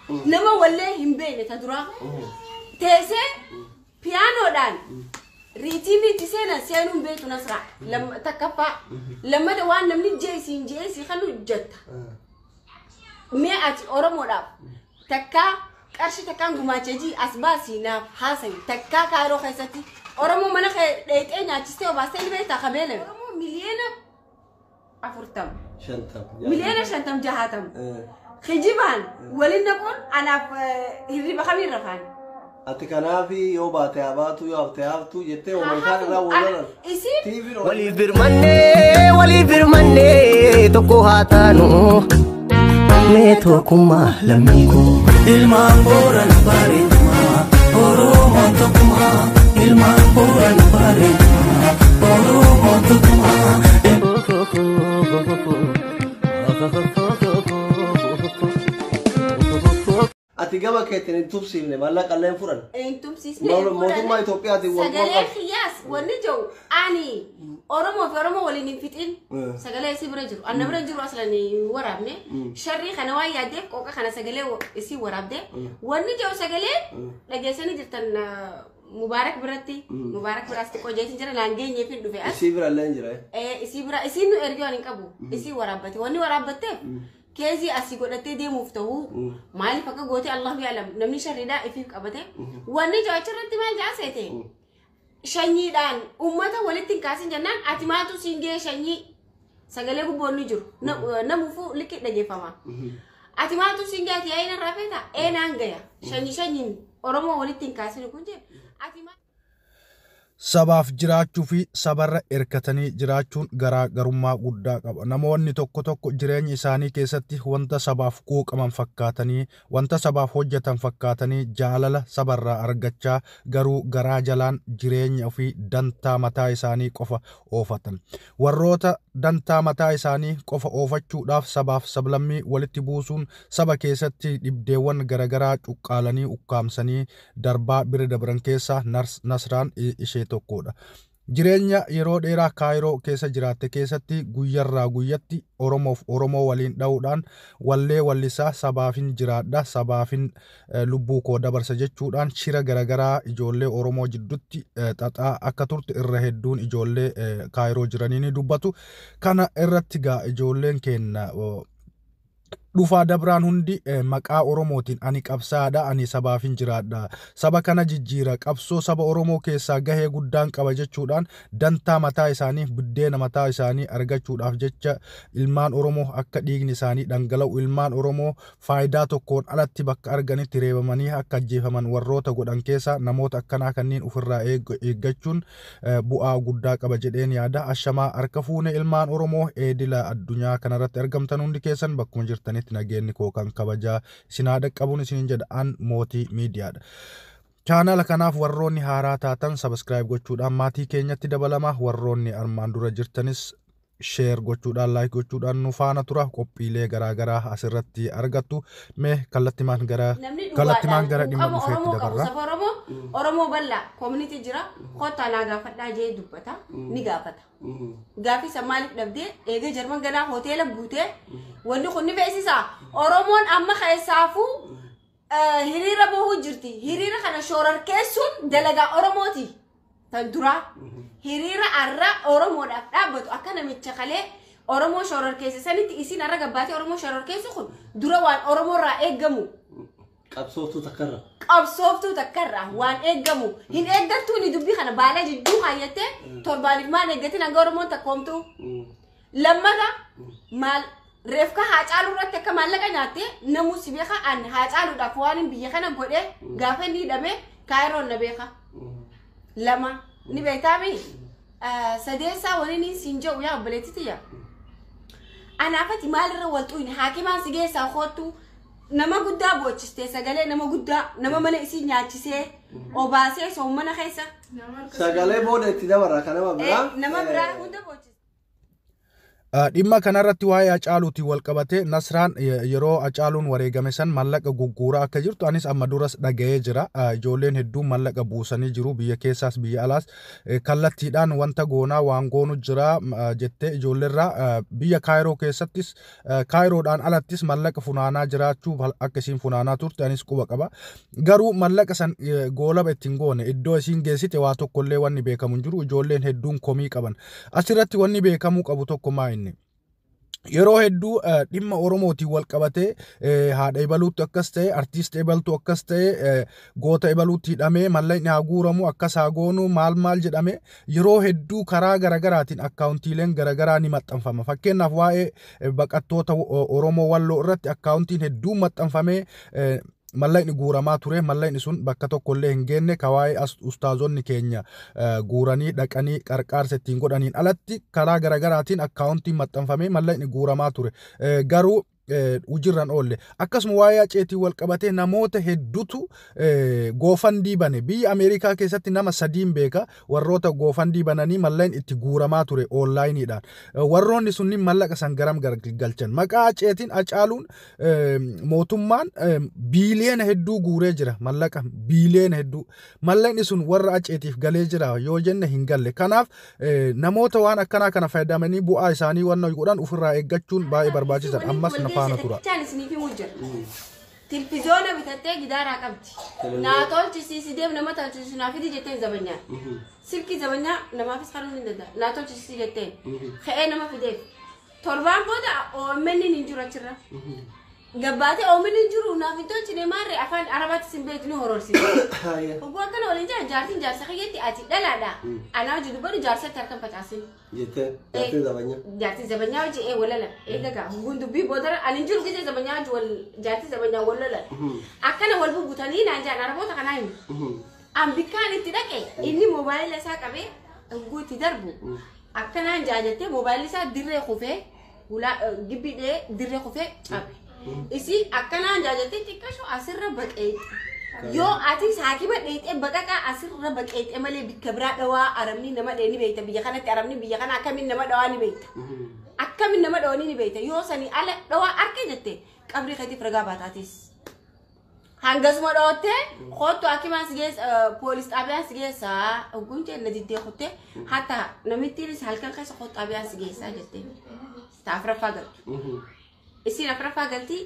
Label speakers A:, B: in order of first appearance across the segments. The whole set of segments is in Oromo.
A: Nama wallee hin beekne ta duraa. Teessee piyaanoodhaan riitimii itti seenan seenuu hin beektu Nasraa. Takkaffaa. Lammata waan namni jee siin jee si kanu jetta. Mee ati Oromoodhaaf takkaa qarshii takkaan gumaachee jii as baasii naaf haasayi. Takkaa Kaayiroo keessatti Oromoo mana kee dheexee nyaachistee obaastee ni beektaa kabeele. Oromoo miliyoona 40.
B: 50.
A: Miliyoona 50 60. Kijibaan waliin naquun anaaf hirriba kamiin rafaan.
B: Ati kanaaf yoo baate haa baatu, yoo hafte haftu jettee hooma isaan irraa wal lolan.
A: Isiin
B: TV'n
C: Waliif birmannee, waliif birmannee, tokko haa taanu, mee tokkummaa lammii koo.
D: Ilmaan Boorana bareedumaa, Oromoon tokkumaa. Ilmaan Boorana bareedumaa, Oromoon tokkumaa.
B: Ati gama keetiin hin tumsiifne, maallaqa illee hin fudhanne.
A: Hin tumsiisne.
B: Mootummaa Itoophiyaatiin wal
A: Sagalee
B: qabu.
A: Kiyyaas wanni jiru ani Oromoo fi Oromoo waliin hin fixin. Sagalee isii bira jiru. Anna bira jiru aslan hin waraabne. Sharrii kana waan yaaddeef qooqa kana sagalee isii waraabde. Wanni jiru sagalee dhageessanii jirtan Mubaarak biratti. Mubaarak biraas xiqqoo jeetiin jira naan geenyeef hin dhufe as.
B: Isii bira illee hin jira.
A: Isii bira isiin nu ergee waan hin qabu. Isii waraabbate. Wanni waraabbatteef keezii asii godhattee deemuuf ta'uu maaliif akka goote Allahu yaalam, namni sharriidhaa ifiif qabate. Wanni jiru achirratti maal jaa seete? Shanyiidhaan uummata walitti hin kaasin jennaan ati maaltu siin gahee shanyii sagalee gubboonni jiru namuufuu liqii dhageeffama. Ati maaltu siin gahee, ati yaa'ii narraa feeta eenaan gaya shanyii shanyiin Oromoo walitti hin kaasin kun jedhe ati maal.
E: Sabaaf jiraachuu fi sabarra hirkatanii jiraachuun garaa garummaa guddaa qaba. Namoonni tokko tokko jireenya isaanii keessatti wanta sabaaf quuqaman fakkaatanii, wanta sabaaf hojjetan fakkaatanii jaalala sabarraa argachaa garuu garaa jalaan jireenya ofii dantaa mataa isaanii qofa oofatan. Warroota dantaa mataa isaanii qofa oofachuudhaaf sabaaf sablammii walitti buusuun saba keessatti dhibdeewwan garaagaraa cuqqaalanii ukkaamsanii darbaa bira dabran keessaa Nasraan ishee tokkodha. Jireenya yeroo dheeraa Kaayiroo keessa jiraatte keessatti guyyarraa guyyatti Oromoof Oromoo waliin dha'uudhaan wallee wallisaa sabaafin jiraadha, sabaafin lubbuu koo dabarsa jechuudhaan shira garaagaraa ijoollee Oromoo jidduutti xaxaa akka turte irra hedduun ijoollee Kaayiroo jiranii ni dubbatu. Kana irratti gaa ijoolleen keenya dhufaa dabraan hundi maqaa Oromootiin ani qabsaadha, ani sabaafin jiraadha, saba kana jijjiira, qabsoo saba Oromoo keessaa gahee guddaan qaba jechuudhaan dantaa mataa isaanii, buddeena mataa isaanii argachuudhaaf jecha ilmaan Oromoo akka dhiigni isaanii dhangala'u, ilmaan Oromoo faayidaa tokkoon alatti bakka arganitti reebamanii akka ajjeefaman warroota godhan keessaa namoota akkanaa kanneen ofirraa eeggachuun bu'aa guddaa qaba jedheen yaada. Ashamaa, harka fuune ilmaan Oromoo eedila addunyaa kanarratti argamtan hundi keessan, bakkuma jirtanitti nageenyi koo kan kabajaa isin haa dhaqqabuun isiniin jedha an Mootii Miidiyaadha. Chaanala kanaaf warroonni haaraa taatan subscribe gochuudhaan maatii keenyatti dabalamaa, warroonni armaan dura jirtanis share gochuudhaan, like gochuudhaan nu faana tura, qophiilee garaagaraa asirratti argattu. Mee kallattimaan gara
A: Namni
E: kallattimaan gara dhimma
A: quuqama
E: dhufeetti
A: Oromoo qabu
E: dabarra.
A: Saba Oromoo, Oromoo bal'aa community jira, kottaa naa gaafadhaa jee dubbata, ni gaafata. Gaafii san maaliif dhabdee eegee Jarman ganaa hoteela guutee wanni kun ni beeksisa. Oromoon amma keessaafuu hiriira bahuu jirti. Hiriira kana shoorarkeessuun dalagaa Oromooti. Tan duraa hiriira arra Oromoodhaaf dhaabbatu akka namicha kalee Oromoo shoorarkeesse sanitti isin arra gabbaatee Oromoo shoorarkeessu kun dura waan Oromoorraa eeggamu.
B: Qabsooftuu takkarra.
A: Qabsooftuu takkarraa waan eeggamu hin eeggattuu ni dubbii kana baala jidduu kaayyattee torbaaniif maal eeggatin hanga Oromoon takkoomtu. Lammata maal reefka Haacaaluu irratti akka maallaqa nyaatte namuu si beeka. An Haacaaluudhaaf waan hin biyya kana godhe gaafa inni hidhame Kaayiroon na beeka. Lama ni beektaami. Sadeessaa wani inni siin jedhu, yaa obboleettii tiyya. Anaafati maalirra wal xuyne haakimaan si geessaa koottu nama guddaa boochistee sagalee nama guddaa nama mana isii nyaachisee obaasee soommana keessa.
B: Sagalee booda itti dabarra kan nama biraa.
A: Nama biraa hunda boochiste.
E: Dhimma kanarratti waa'ee Hacaaluutiin wal qabatee Nasraan yeroo Hacaaluun wareegame san mallaqa gugguuraa akka jirtu anis amma duras dhaga'ee jira. Ijoolleen hedduun mallaqa buusanii jiru biyya keessaas biyya alaas kallattiidhaan wanta goonaa waan goonu jira jettee ijoolleerraa biyya Kaayiroo keessattis Kaayiroodhaan alattis mallaqa funaanaa jiraachuu akka isiin funaanaa turte anis quba qaba. Garuu mallaqa san goolaba ittiin goone iddoo isiin geessite waa tokkollee wanni beekamu hin jiru ijoolleen hedduun komii qaban. Asirratti wanni beekamuu qabu tokko maa inni? Yeroo hedduu dhimma Oromootiin wal qabatee haadha ebaluutti akkas ta'e, artiist ebaltu akkas ta'e, goota ebaluutti hidhamee mallaqni haa guuramu akkas haa goonu maal maal jedhame yeroo hedduu karaa garagaraatiin akkaawuntiileen garagaraa ni maxxanfama. Fakkeenyaaf waa'ee baqattoota Oromoo Walloo irratti akkaawuntiin hedduun maxxanfamee mallaqni guuramaa ture. Mallaqni sun bakka tokkollee hin geenne ka waa'ee ustaazonni keenya guuranii dhaqanii qarqaarsa ittiin godhaniin alatti karaa garagaraatiin akkaawuntiin maxxanfamee mallaqni guuramaa ture. Garuu hojiirran oolle. Akkasuma waa'ee Haceetiin wal qabatee namoota hedduutu GoFundMe bane. Biyya Ameerikaa keessatti nama sadiin beeka warroota GoFundMe bananii mallaqni itti guuramaa ture onlaayiniidhaan. Warroonni sunniin mallaqa san garam galchan. Maqaa Haceetiin Hacaaluun mootummaan biiliyoona hedduu guuree jira mallaqa biiliyoona hedduu. Mallaqni sun warra Haceetiif galee jira yoo jenne hin galle. Kanaaf namoota waan akkanaa kana fayyadamanii bu'aa isaanii waan godhan ofirraa eeggachuun baay'ee barbaachisaadha. Ammas na faana tura.
A: Takichaan isiniif himuu jira. Tilfizoona bitattee gidaaraa qabdi. Naa tolchisiisi deem nama tolchisiisu naa fidi jetteen zabanyaan. Silkii zabanyaa namaafis kanuun hin danda'a. Naa tolchisiisi jetteen. Ka'ee nama fideef. Torbaan booda OMN hin jiru achirra. Gabbaatee OMN hin jiru naaf hin tolchine maarree afaan Arabaatti sin beektu ni hororsiisa. Hogguu akkana waliin jira jaartiin jaarsa kiyyetti ati dhalaadha. Anaa hojii dubbadhu jaarsatti harkan facaasin.
B: Jettee jaartiin zabanyaa.
A: Jaartii zabanyaa hojii ee walala eegagaa hogguun dubbii boodara ani hin jiru gisee zabanyaa hojii wal jaartii zabanyaa wal lolan. Akkana wal bubbutanii naan jaan Araboota kanaa himu. An bikkaan itti dhaqe inni moobaayila isaa qabee hogguu itti darbu akkanaan jaajattee moobaayilli isaa dirree kufee ulaa gibbidhee dirree kufee cabe. Isii akkanaan jaajattee xiqqasho asirra baqeexe. Yoo ati saakiba dheexee baqaqaa asirra baqeexe malee bikka biraa dhawaa arabni nama dhee ni beekta biyya kanatti arabni biyya kana akkamiin nama dhawaa ni beekta. Akkamiin nama dhawanii ni beekta yoo sanii ala dhawaa arge jette qabrii keetiif ragaa baataatis. Hangasuma dhoottee kootu hakimaan si geessa poolis xaabiyaan si geessa hogguun jee na diddee kuttee hatta namittiinis halkan keessa kootu xaabiyaan si geessaa jettee ta afuraffaa galtu. Isiin afuraffaa galtii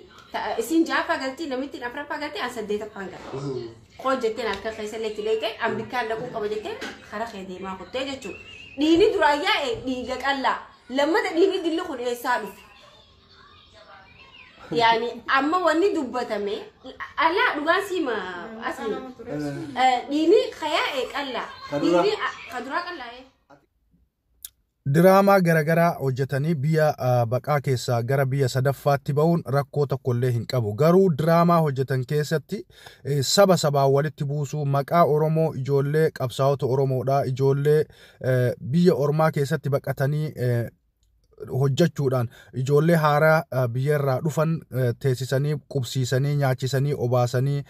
A: isiin ja'affaa galtii namittiin afuraffaa galtii an saddeetaffaan galti. Koo jetteen halkan keessa illee itti leetee an bikkaan dhaquu qaba jetteen kara kee deemaa kuttee jechuudha. Dhiigni duraan yaa'e dhiiga qal'aa lammata dhiigni dilli kun eessaa dhufe? Yaani amma wanni dubbatame alaa dhugaan siima asli dhiigni kayaa'e qal'aa. Dhiigni kaduraa qal'aa'e.
E: Diraamaa garaagaraa hojjetanii biyya baqaa keessaa gara biyya sadaffaatti ba'uun rakkoo tokkollee hin qabu. Garuu diraamaa hojjetan keessatti saba sabaan walitti buusuu maqaa Oromoo ijoollee qabsaa'ota Oromoodhaa ijoollee biyya ormaa keessatti baqatanii hojjechuudhaan ijoollee haaraa biyyarraa dhufan teessisanii qubsiisanii nyaachisanii obaasanii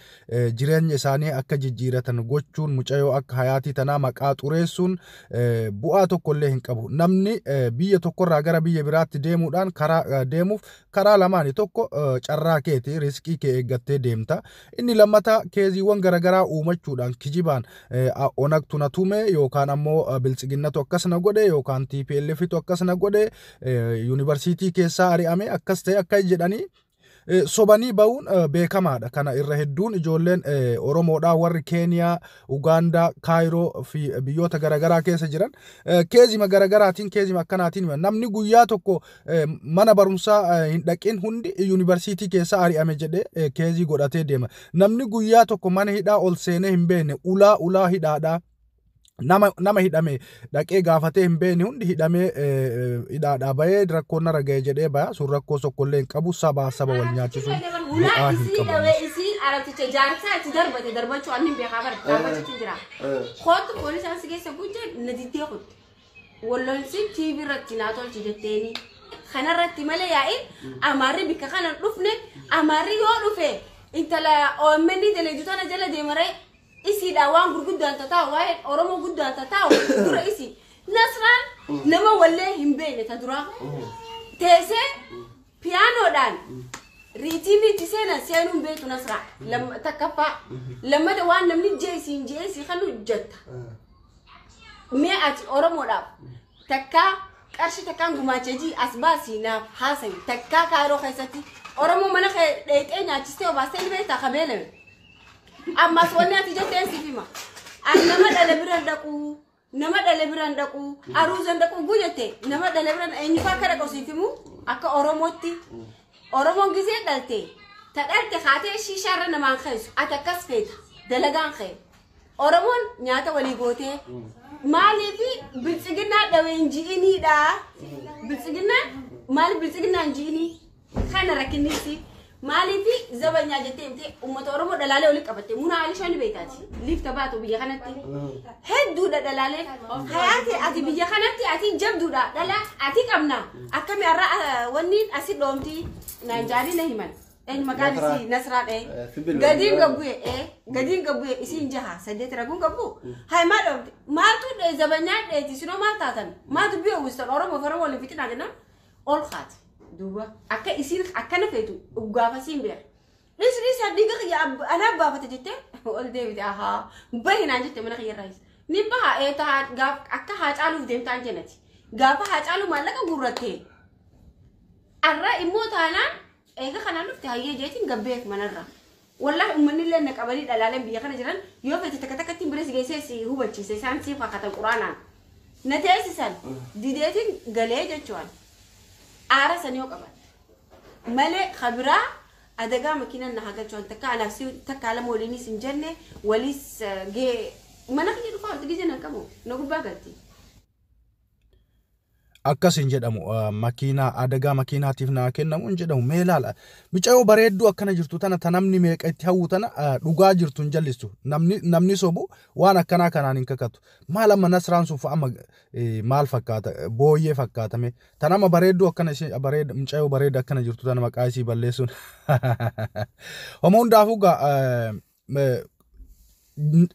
E: jireenya isaanii akka jijjiiratan gochuun mucayyoo akka hayaatii tanaa maqaa xureessuun bu'aa tokkollee hin qabu. Namni biyya tokkorraa gara biyya biraatti deemuudhaan karaa deemuuf karaa lamaani tokko carraa keeti riskii kee eeggattee deemta. Inni lammataa keeziiwwan garaagaraa uumachuudhaan kijibaan onagtu na tume yookaan ammoo biltsiginnatu akkas na godhe yookaan TPLFtu akkas na godhe yuunivarsiitii keessaa ari'ame akkas ta'e akka jedhanii sobanii ba'uun beekamaadha. Kana irra hedduun ijoolleen Oromoodhaa warri Keeniyaa, Ugaandaa, Kaayiroo fi biyyoota garaagaraa keessa jiran keezima garaagaraatiin keezima akkanaatiin namni guyyaa tokko mana barumsaa hin dhaqin hundi yuunivarsiitii keessaa ari'ame jedhee keezii godhatee deema. Namni guyyaa tokko mana hidhaa ol seenee hin beekne ulaa ulaa hidhaadhaa. Nama hidhame dhaqee gaafatee hin beekne hundi hidhamee hidhaadhaa bahee rakkoon narra ga'e jedhee baya sun rakkoo tokkollee hin qabu sabaa saba wal nyaachisuun bu'aa hin
A: Isii
E: qabu.
A: dhawee isii arabticha jaarsaa itti darbate darbachuu annin beekaa bara dhaabbachuutu jira. Kootu poolisaan si keessa gujje na diddee kutte. Wallolsi TV irratti naa tolchi jetteeni. Kanarratti malee yaa'in amaarri bikka kana dhufne amaarri yoo dhufe intala OMN televiziyoona jala deemaree isiidha waan gurguddaan tataa'u waa'ee Oromoo guddaan tataa'u dura isii. Nasraan nama wallee hin beekne ta duraa. Teessee piyaanoodhaan riitimii itti seenan seenuun beektu Nasraa. Takkaffaa. Lammata waan namni jeesiin jeesii kan hojjetta. Mee ati Oromoodhaaf takkaa qarshii takkaan gumaachee jii as baasii naaf haasawi takkaa Kaayiroo keessatti Oromoo mana kee dheexee nyaachistee obaastee ni beektaa kabeelame. Ammas wanni ati jetteen siif hima. Ani nama dhale biran dhaquu nama dhale biran dhaquu aruuzan dhaquu guu jette nama dhale biran eenyufaa akka dhaqu siif himu akka Oromootti. Oromoon gisee dhalte ta dhalte kaatee shiishaarra namaan keessu ati akkas feeta dalagaan kee. Oromoon nyaata walii gootee maaliif biltsiginnaa dhaween ji'iniidha. Biltsiginnaa maaliif biltsiginnaan ji'inii kana rakkinnisi maaliif zabanyaa jettee himtee uummata Oromoo dhalaalee olii qabatte muna alishaa ni beektaati liifta baatu biyya kanatti hedduudha dhalaalee hayaate ati biyya kanatti ati jabduudha dhala ati qabna akkami har'a wanni asi dhoomti naan jaarii na himan. Eenyu maqaan isii Nasraa dhee. Gadiin gabbu'e gadiin gabbu'e isiin jaha saddeet raguun gabbu. Hay maal dhoomte maaltu zabanyaa dheeti sinoo maal taatan maal dubbii uwwistan Oromoo fi Oromoo waliin fixinaa jennaan ol kaate duuba akka isiin akkana feetu gaafasiin beeka. Dhis dhis dhiiga kiyya anaa baafate jettee ol deebite ahaa bahi naan jette mana kiyya irraayis. Ni baha eetaa gaaf akka haa caaluuf deemtaan jennati. Gaafa haa caalu maallaqa guurrattee. Arra immoo taanaan eega kanaan dhufte hayyee jeetiin gabbeef manarra. Wallahi uummanni illee na qabanii dhalaaleen biyya kana jiran yoo fete takka takkatti bira si geessee si hubachiise isaan siif kakatan quraanaan. Na teessisan dideetiin galee jechuun aara san yoo qaban. Malee kabiraa adagaa makiinaan na hagalchuun takka anaaf si takka lama waliinis hin jenne waliis gee mana kiyya dhufaa walitti gijee nan qabu na gubbaa galti.
E: Akkas hin jedhamu makiinaa adagaa makiinaatiif naa kennamu hin jedhamu mee ilaala mucayyoo bareedduu akkana jirtu tana ta namni meeqa itti hawwu tana dhugaa jirtu hin jallistu namni sobu waan akkanaa kanaan hin kakatu maal amma Nasraan sun fa'a amma maal fakkaata booyyee fakkaatame tan amma bareedduu akkana ishee bareeda mucayyoo bareeda akkana jirtu tana maqaa isii balleessuun homaa hundaafuu gaa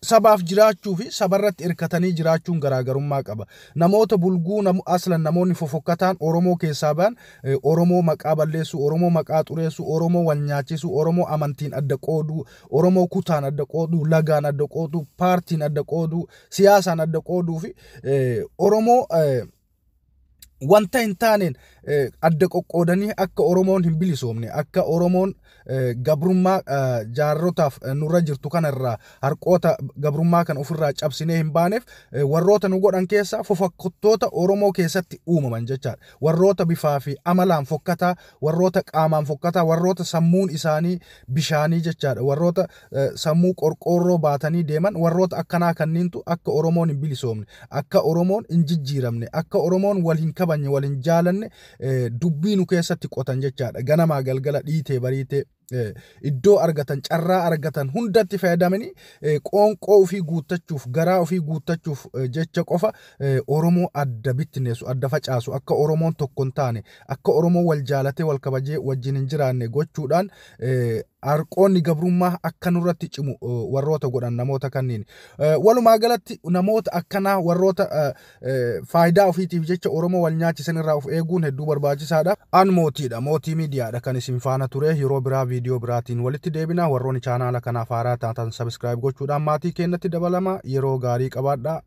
E: sabaaf jiraachuu fi sabarratti hirkatanii jiraachuun garaagarummaa qaba. Namoota bulguu aslan namoonni fofokkataan Oromoo keessaa ba'an Oromoo maqaa balleessuu, Oromoo maqaa xureessuu, Oromoo wal nyaachisuu, Oromoo amantiin adda qooduu, Oromoo kutaan adda qooduu, lagaan adda qooduu, paartiin adda qooduu, siyaasaan adda qooduu fi Oromoo wanta hin taaneen adda qoqqoodanii akka Oromoon hin bilisoomne akka Oromoon gabrummaa jaarrotaaf nurra jirtu kanarraa harqoota gabrummaa kan ofirraa cabsinee hin baaneef warroota nu godhan keessaa fofokkattoota Oromoo keessatti uumaman jechaadha. Warroota bifaa fi amalaan fokkataa, warroota qaamaan fokkataa, warroota sammuun isaanii bishaanii jechaadha. Warroota sammuu qorqoorroo baatanii deeman warroota akkanaa kanniintu akka Oromoon hin bilisoomne, akka Oromoon hin jijjiiramne, akka Oromoon wal hin kabajne, wal hin jaalanne dubbii nu keessatti qotan jechaadha. Ganamaa galgala dhiitee bariitee iddoo argatan carraa argatan hundatti fayyadamanii qoonqoo ofii guuttachuuf garaa ofii guuttachuuf jecha qofa Oromoo adda bittinneessu adda facaasu akka Oromoon tokko hin taane akka Oromoon wal jaalatee wal kabajee wajjin hin jiraanne gochuudhaan harqoonni gabrummaa akka nurratti cimu warroota godhan namoota kanneen. Walumaa galatti namoota akkanaa warroota faayidaa ofiitiif jecha Oromoo wal nyaachisan irraa of eeguun hedduu barbaachisaadha. An mootiidha mootii miidiyaadha kan isin faana ture yeroo biraa viidiyoo biraatiin walitti deebina warroonni chaanaala kanaaf haaraa taatan sabiskiraayib gochuudhaan maatii keenyatti dabalama yeroo gaarii qabaadhaa.